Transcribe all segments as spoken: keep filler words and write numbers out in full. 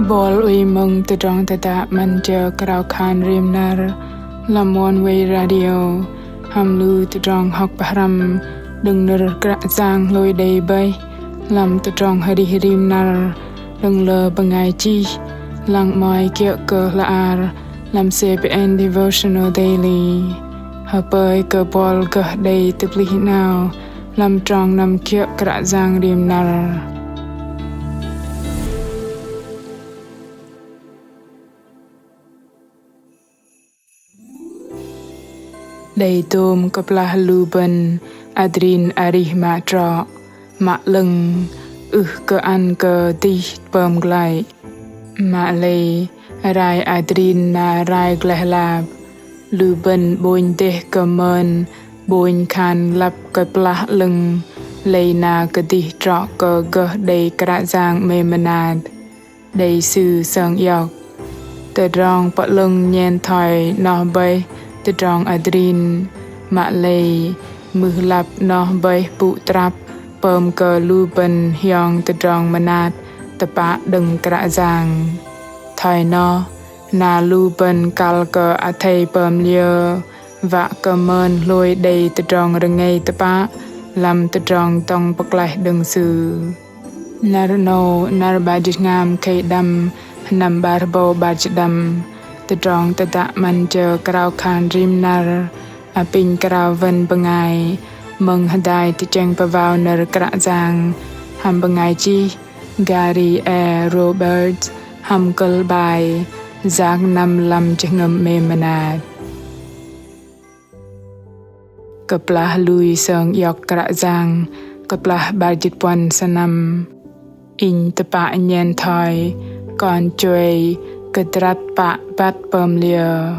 Bol ui mơ̆ng tơdrong tơdă 'Măn Jơ Krao Khan Rim Năr lăm Oneway Radio, hăm lu tơdrong hŏk pơhrăm đơ̆ng nơ̆r Kră Yang hlôi đei bơih lăm tơdrong arih rim năr đơ̆ng lơ bơngai chih, lăng 'mơ̆i kiơ̆ kơ hla ar lăm C B N Devotional Daily. Hơpơi kơ bol gơh đei tơplih 'nao lăm trong năm kiơ̆ Kră Yang rim năr. Đei dôm kơplah lu bơ̆n adrin arih mă trŏ, mă 'lơ̆ng, ưh kơ ăn kơ dih pơm glăi. Mă lei rai adrin na rai gleh lap. Lu bơ̆n 'bônh dêh kơ mơn 'bônh khan lăp kơplah 'lơ̆ng, lei na kơdih trŏ kơ gơh đei Kră Yang 'mê mơnat. Đei sư sơng iŏk: Tơdrong pơ'lơ̆ng nhen thoi noh bơih tơdrong adrin, mă lei mưh lăp noh bơih pŭ trăp pơm kơ lu bơ̆n hiong tơdrong mơnat tơpă đơ̆ng Kră Yang. Thoi noh, na lu bơ̆n kăl kơ athei pơm liơ, wă kơ mơn hlôi đei tơdrong rơngei tơpă lăm tơdrong dŏng pơklaih đơ̆ng Sư. Năr 'nâu, năr 'bar jĭt tơhngam khei đăm, sơnăm 'bar hơbâu 'bar jĭt đăm. Tơdrong tơdă 'Măn Jơ Krao Khan Rim Năr apinh krao wăn bơngai mơ̆ng hơdai tơchĕng pơwao nơ̆r Kră Yang, hăm bơngai chih Gary E. Roberts, hăm kơ̆l bai Yak năm lăm jơhngơ̆m 'mê mơnat. Kơplah lui sơng iŏk Kră Yang kơplah 'bar jĭt puăn sơnăm, inh tơpă nhen thoi kon chuei kơdrăt pă băt pơm liơ.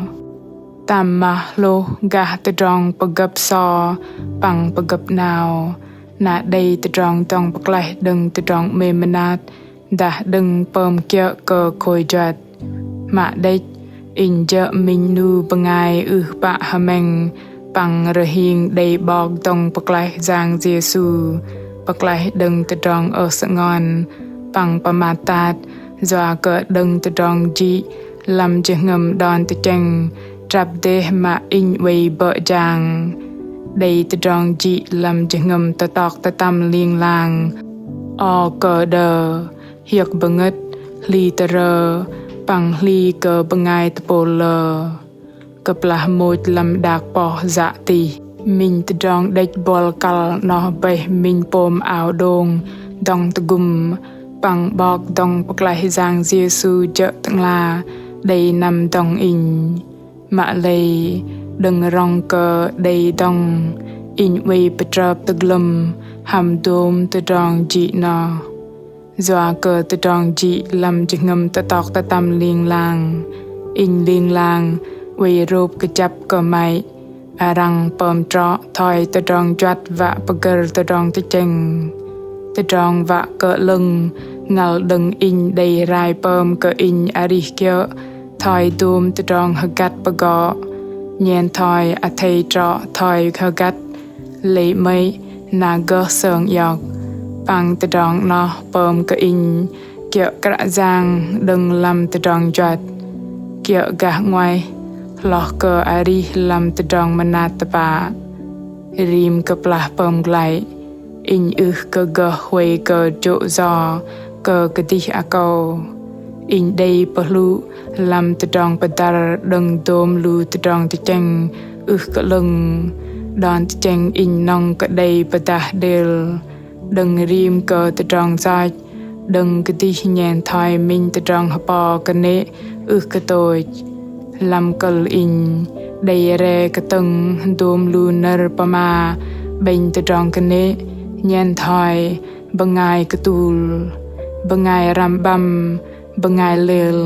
Tam mah hlôh gah tơdrong pơgơ̆p so păng pơgơ̆p 'nao, na đei tơdrong dŏng pơklaih đơ̆ng tơdrong 'mê mơnat dah đơ̆ng pơm kiơ̆ kơ khôi juăt. Mă đĕch, inh jơ̆ minh 'nu bơngai ưh pă hơmĕng păng rơhing đei 'Bok dŏng pơklaih Yang Yêsu pơklaih đơ̆ng tơdrong ơh sơngon păng pơmat tat, yua kơ đơ̆ng tơdrong jĭ lăm jơhngơ̆m đon tơchĕng trăp dêh mă inh oei bơ̆ jang. Đei tơdrong jĭ lăm jơhngơ̆m tơtŏk tơtăm ling lang, o kơ đơ, hiơ̆k bơngơ̆t, hli tơrơ, păng hli kơ bơngai tơpôl lơ. Kơplah môch lăm đak poh yă tih, minh tơdrong đĕch bol kăl noh bơih minh pôm ao đông dŏng tơgŭm păng 'Bok dŏng pơklaih Yang Yêsu jơ̆ Tơ'ngla đei năm dŏng inh. Mă lei đơ̆ng rŏng kơ đei dŏng, inh oei pơtrơp tơglơ̆m hăm dôm tơdrong jĭ noh. Yua kơ tơdrong jĭ lăm jơhngơ̆m tơtŏk tơtăm ling lang, inh ling lang oei rôp kơjăp kơmăy arăng pơm trŏ thoi tơdrong juăt wă pơgơ̆r tơdrong tơchĕng. Tơdrong wă kơ 'lơ̆ng ngăl đơ̆ng inh đei rai pơm kơ inh arih kiơ̆ thoi dôm tơdrong hơgăt pơgŏ, nhen thoi athei trŏ thoi hơgăt, lei 'mơ̆i na gơh sơng iŏk. Păng tơdrong 'noh pơm kơ inh kiơ̆ Kră Yang đơ̆ng lăm tơdrong juăt, kiơ̆ gah 'nguaih, hloh kơ arih lăm tơdrong mơnat tơpă. Rim kơplah pơm glăi, inh ưh kơ gơh huay kơ jô̆ yo kơ kơdih akâu. Inh đei pơhlŭ lăm tơdrong pơdăr đơ̆ng dôm lu tơdrong tơchĕng ưh kơ 'lơ̆ng. Đon tơchĕng inh nŏng kơ đei pơdah đêl. Đơ̆ng rim kơ tơdrong yoch, đơ̆ng kơdih nhen thoi minh tơdrong hơpo kơnê̆ ưh kơ tôch. Lăm kơ̆l inh đei re kơtơ̆ng dôm lu nơ̆r pơma 'bĕnh tơdrong kơnê̆, nhen thoi bơngai kơtul, bơngai răm 'băm, bơngai lêl.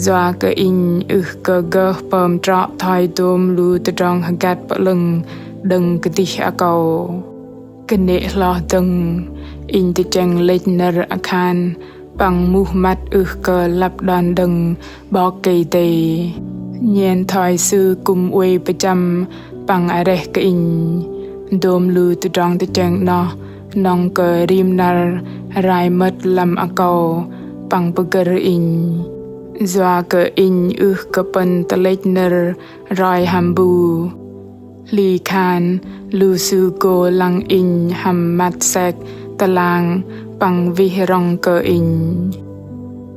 Yua kơ inh ưh kơ gơh pơm trŏ thoi dôm lu tơdrong hơgăt pơ'lơ̆ng đơ̆ng kơdih akâu. Kơnê̆ hloh dơ̆ng, inh tơchĕng lĕch nơ̆r akhan păng muh măt ưh kơ lăp đon đơ̆ng 'Bok Kei-Dei, nhen thoi Sư kư̆m oei pơchăm păng areh kơ inh. Dôm lu tơdrong tơchĕng 'noh nŏng kơ rim năr rai mơ̆t lăm akâu păng pơgơ̆r inh. Yua kơ inh ưh kơ pơ̆n tơlĕch nơ̆r roi hăm bu. Hli khan lu sư gô lăng inh hăm măt sek tơlang păng wih rŏng kơ inh.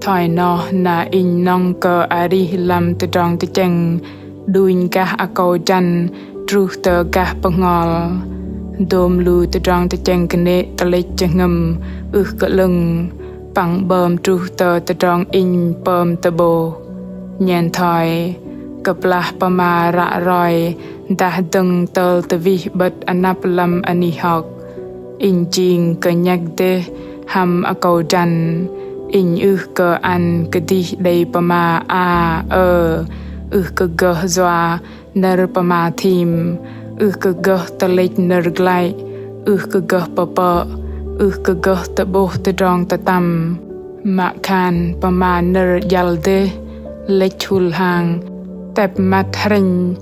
Thoi noh na inh nŏng kơ arih lăm tơdrong tơchĕng đunh gah akâu jăn truh tơ gah bơhngol. Dôm lu tơdrong tơchĕng kơnê̆ tơlĕch jơhngơ̆m ưh kơ 'lơ̆ng păng 'bơm truh tơ tơdrong inh pơm tơ'bôh. Nhen thoi kơplah pơma ră roi dah dơ̆ng tơl tơwih 'bơ̆t anăp lăm anih hŏk, inh jing kơnhĕk dêh hăm akâu jăn. Inh ưh kơ ăn kơdih đei pơma a, ơ, ưh kơ gơh yua nơ̆r pơma thim, ưh kơ gơh tơlĕch nơ̆r glăi, ưh kơ gơh pơpơ̆, ưh kơ gơh tơ'bôh tơdrong tơtăm. Mă khan pơma nơ̆r jăl dêh, lĕch hŭl hang, tep măt hrĕnh,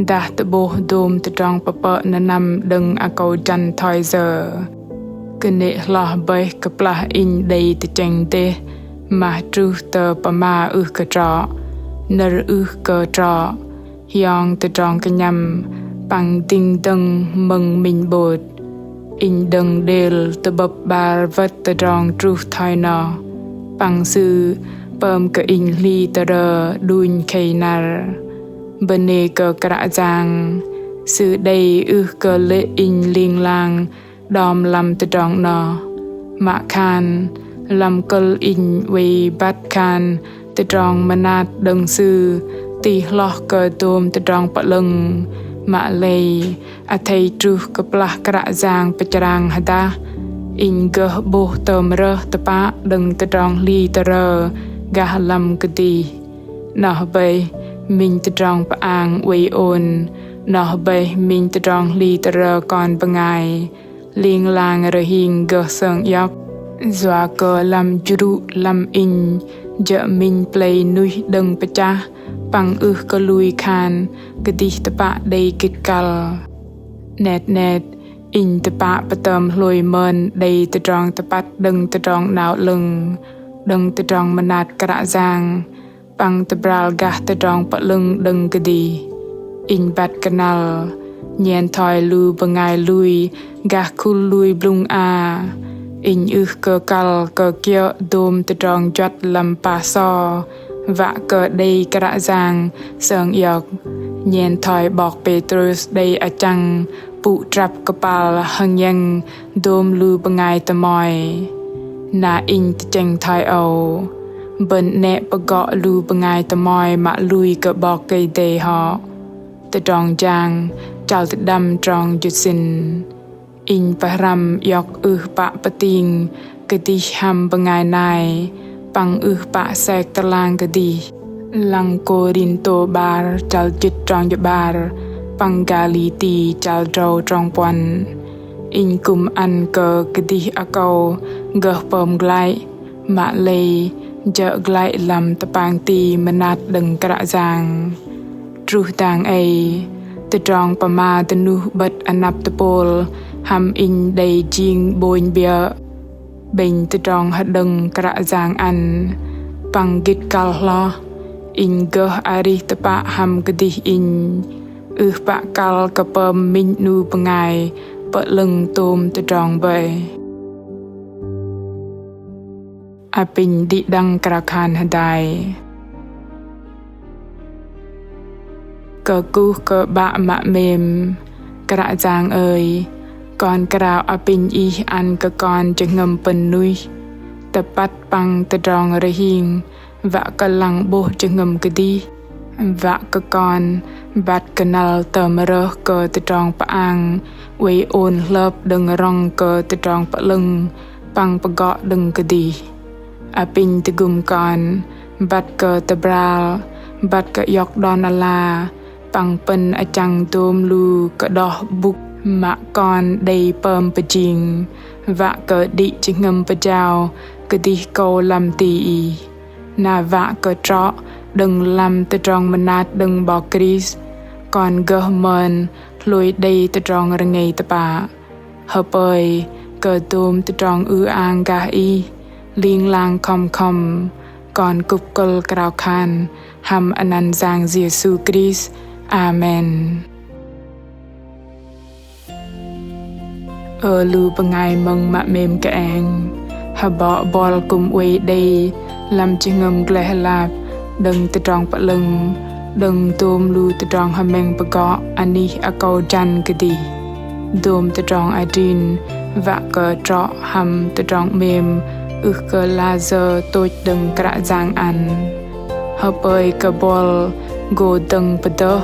dah tơ'bôh dôm tơdrong pơpơ̆ nơnăm đơ̆ng akâu jăn thoi yơ. Kơnê̆ hloh bơih kơplah inh đei tơchĕng dêh, mah truh tơ pơma ưh kơ trŏ, nơ̆r ưh kơ trŏ, hiong tơdrong kơnhăm păng dĭng dơ̆ng mơ̆ng minh 'bôt. Inh đơ̆ng đêl tơ'bơ̆p 'bar wơ̆t tơdrong truh thoi noh. Păng Sư pơm kơ inh hli tơrơ đunh khei năr. Bơnê kơ Kră Yang, Sư đei ưh kơ lê̆ inh ling lang đom lăm tơdrong 'noh. Mă khan lăm kơ̆l inh oei băt khan tơdrong mơnat đơ̆ng Sư tih hloh kơ dôm tơdrong pơ'lơ̆ng. Mă lei athei truh kơplah Kră Yang pơchrang hơdah, inh gơh 'bôh tơm rơh tơpă đơ̆ng tơdrong hli tơrơ gah lăm kơdih. 'Noh bơih minh tơdrong pơang oei ôn, 'noh bơih minh tơdrong hli tơrơ kon bơngai ling lang rơhing gơh sơng iŏk. Yua kơ lăm jrŭ lăm inh jơ̆ minh plei nuih đơ̆ng pơchah păng ưh kơ lui khan kơdih tơpă đei gĭt kăl. 'Net 'net, inh tơpă pơtơm hlôi mơn đei tơdrong tơpăt đơ̆ng tơdrong 'nao 'lơ̆ng, đơ̆ng tơdrong mơnat Kră Yang, păng tơbral gah tơdrong pơ'lơ̆ng đơ̆ng kơdih. Inh băt kơnăl, nhen thoi lu bơngai lui gah khul lui blŭng a, inh ưh kơ kăl kơ kiơ̆ dôm tơdrong juăt lăm pah so, wă kơ đei Kră Yang sơng iŏk. Nhen thoi 'bok Pêtrôs đei achăng pŭ trăp kơpal hơngiĕng dôm lu bơngai tơmoi. Na inh tơchĕng thoi âu, bơ̆n 'nĕ pơgŏ lu bơngai tơmoi mă lui kơ 'Bok Kei-Dei hŏ. Tơdrong Jang, chăl tơđăm trong jĭt sĭn. Inh pơhrăm iŏk ưh pă pơting kơdih hăm bơngai nai, păng ưh pă sek tơlang kơdih. Lăng Kôrintô 'bar chăl jĭt trong jĭt 'bar, păng Galati chăl drâu trong puăn. Inh kư̆m ăn kơ kơdih akâu gơh pơm glăi, mă lei jơ̆ glăi lăm tơpang ti mơnat đơ̆ng Kră Yang. Truh dang ei, tơdrong pơma dơnuh 'bơ̆t anăp tơpôl hăm inh đei jing 'bônh 'biơ̆. 'Bĕnh tơdrong hơđơ̆ng Kră Yang ăn, păng gĭt kăl hloh, inh gơh arih tơpă hăm kơdih inh, ưh pă kăl kơ pơm minh 'nu bơngai pơ'lơ̆ng tôm tơdrong bơih. Apinh đĭ đăng krao khan hơdai. Kơkuh kơ 'Bă mă 'mêm. Kră Yang ơi, kon krao apinh Ih ăn kơ kon jơhngơ̆m pơ̆n nuih, tơpăt păng tơdrong rơhing, wă kơ lăng 'bôh jơhngơ̆m kơdih, wă kơ kon băt kơnăl tơm rơh kơ tơdrong pơang, oei ôn hlơp đơ̆ng rŏng kơ tơdrong pơ'lơ̆ng păng pơgŏ đơ̆ng kơdih. Apinh tơgŭm kon băt kơ tơbral, băt kơ iŏk đon ala, păng pơ̆n achăng dôm lu kơđoh bŭk mă kon đei pơm pơjing, wă kơ đĭ jơhngơ̆m pơjao kơdih kâu lăm ti Ih. Na wă kơ trŏ đơ̆ng lăm tơdrong mơnat đơ̆ng 'Bok Krist, kon gơh mơn hlôi đei tơdrong rơngei tơpă. Hơpơi kơ dôm tơdrong ư-ang gah Ih, ling lang khŏm khŏm, kon kŭp kơ̆l krao khan hăm anăn Yang Yêsu Krist. Amen. Ơ lu bơngai mơ̆ng mă 'mêm kơeng, hơbŏ buăl kư̆m oei đei lăm jơhngơ̆m gleh lap đơ̆ng tơdrong pơ'lơ̆ng, đơ̆ng dôm lu tơdrong hơmĕng pơgŏ anih akâu jăn kơdih. Dôm tơdrong adrin wă kơ trŏ hăm tơdrong 'mêm ưh kơ la sơ̆ tôch đơ̆ng Kră Yang ăn. Hơpơi kơ buăl gô dơ̆ng pơdơh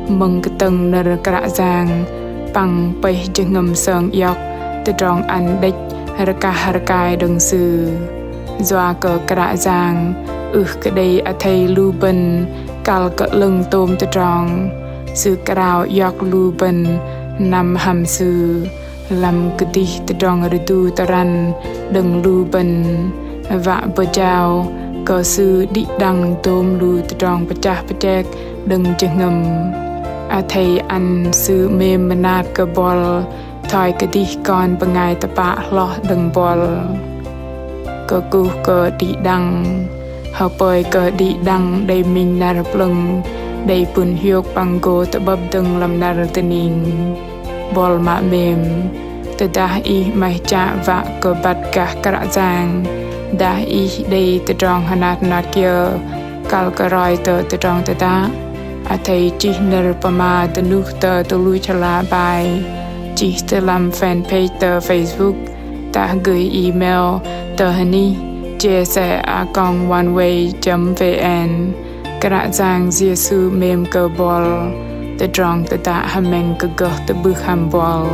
mơ̆ng kơtơ̆ng nơ̆r Kră Yang păng pơih jơhngơ̆m sơng iŏk tơdrong ăn đĕch rơkah rơkai đơ̆ng Sư. Yua kơ Kră Yang ưh kơ đei athei lu bơ̆n kăl kơ 'lơ̆ng tôm tơdrong. Sư krao iŏk lu bơ̆n năm hăm Sư lăm kơdih tơdrong rơdu tơrăn đơ̆ng lu bơ̆n, wă pơjao kơ Sư đĭ đăng dôm lu tơdrong pơchah pơchek đơ̆ng jơhngơ̆m. Athei ăn Sư 'mêm mơnat kơ buăl thoi kơdih kon bơngai tơpă hloh đơ̆ng buăl. Kơkuh kơ đĭ đăng, hơpơi kơ đĭ đăng đei minh năr plơ̆ng, đei pŭn hiôk păng gô tơ'bơ̆p dơ̆ng lăm năr dơning. Buăl mă 'mêm, tơdah ih 'maih chă wă kơ băt gah Kră Yang, dah ih đei tơdrong hơnat hơnat kiơ kăl kơ roi tơ tơdrong tơdă, athei chih nơ̆r pơma dơnuh tơ tơluch hla bơar, chih tơ lăm fanpage tơ Facebook, dah gửi email tơ hơnih J S A a còng oneway chấm V N. Kră Yang Yêsu 'mêm kơ buăl. Tơdrong tơdă hơmĕng kơ gơh tơ'bưh hăm buăl.